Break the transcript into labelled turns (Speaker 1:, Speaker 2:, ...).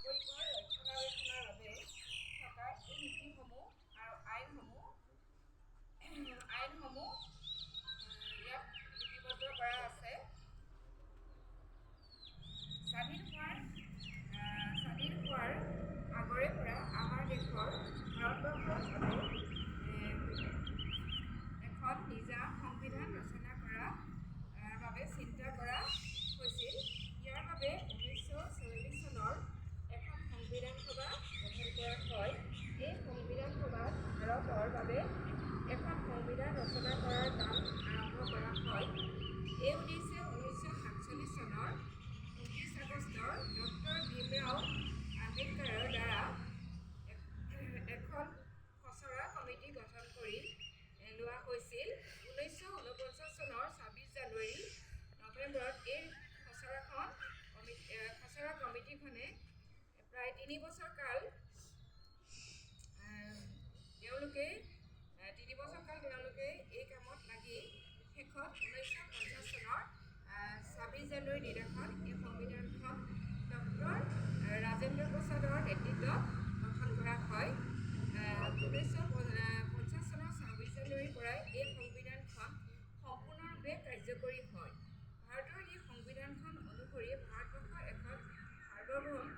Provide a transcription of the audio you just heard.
Speaker 1: নাগৰিকৰ ৰক্ষণাবেক্ষণৰ বাবে থকা এই নীতিসমূহ আৰু আইনসমূহ ইয়াত লিপিবদ্ধ কৰা আছে। স্বাধীন হোৱাৰ আগৰে পৰা আমাৰ দেশৰ ভাৰতবৰ্ষৰ বাবে এখন নিজা সংবিধান ৰচনা কৰাৰ বাবে চিন্তা কৰা হৈছিল। ইয়াৰ বাবে 1944 চনৰ এখন সংবিধান সভা গঠন কৰা হয়। এই সংবিধান সভাত ভাৰতৰ বাবে এখন সংবিধান ৰচনা কৰাৰ কাম আৰম্ভ কৰা হয়। এই উদ্দেশ্যে 1947 চনৰ 29 আগষ্টৰ ডক্টৰ ভীমৰাও আম্বেদকাৰৰ দ্বাৰা এখন খচৰা কমিটি গঠন কৰি লোৱা হৈছিল। 1949 চনৰ 26 জানুৱাৰী নৱেম্বৰত এই খচৰা কমিটিখনে প্ৰায় 3 বছৰ কাল তেওঁলোকে 3 বছৰ কাল তেওঁলোকে এই কামত লাগি শেষত 1950 চনৰ 26 জানুৱাৰীৰ দিনাখন এই সংবিধানখন ডক্টৰ ৰাজেন্দ্ৰ প্ৰসাদৰ নেতৃত্বত গঠন কৰা হয়। 1950 চনৰ 26 জানুৱাৰীৰ পৰাই এই সংবিধানখন সম্পূৰ্ণৰূপে কাৰ্যকৰী হয়। ভাৰতৰ এই সংবিধানখন অনুসৰি ভাৰতবৰ্ষ এখন সাৰ্বভৌম